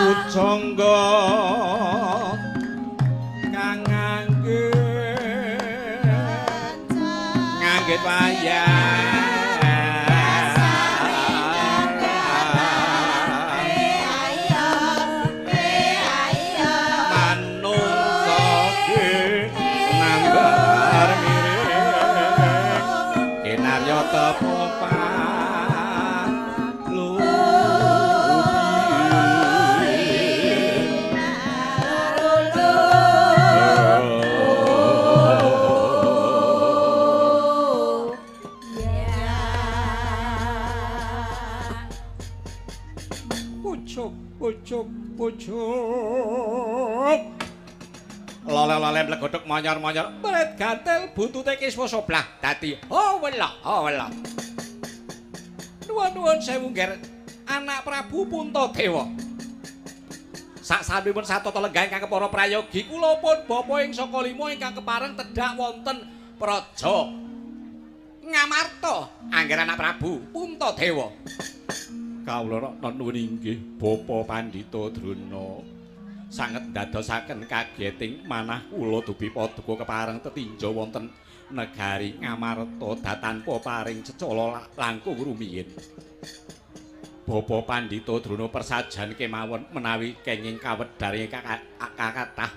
Pujangga kang nganggit nganggit wayang manungsa kinambar miring kinarya tepa pucuk lole-lole mlegodhog monyor-monyor mret gatel buntute kiswa soblah dadi howela howela. Nuwun-nuwun sewu ngger anak Prabu Puntadewa. Sak samipun satata lenggah ingkang kepara prayogi kula pun bapa ing saka lima ingkang kepareng tedhak wonten praja Ngamarta angger anak Prabu Puntadewa. Kawula nuwun inggih Bapa Pandhita Drona sanget ndadosaken kageting manah kula dubi paduka kepareng tetinja wonten negari Ngamarta datanpa paring cecala langkung rumiyin. Bapa Pandhita Drona persajan kemawon menawi kenging kawedhar kathah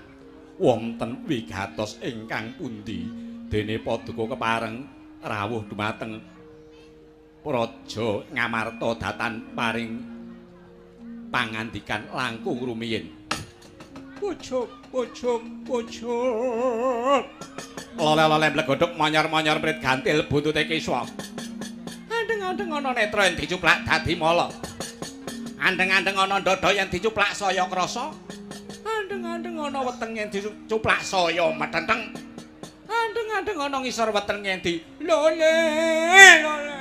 wonten wigatos ingkang pundi dene paduka kepareng rawuh dumateng Praja Ngamarta datan paring pangandikan langkung rumiyin. Pucuk pucuk pucuk. Lole-lole mlegodhog monyor-monyor mrit gantil buntute kiswa. Andeng-andeng ana netra yen dicuplak dadi mala. Andeng-andeng ana ndada yen dicuplak saya krasa. Andeng-andeng ana weteng yen dicuplak saya methentheng. Andeng-andeng ana ngisor weteng yen di lole lole.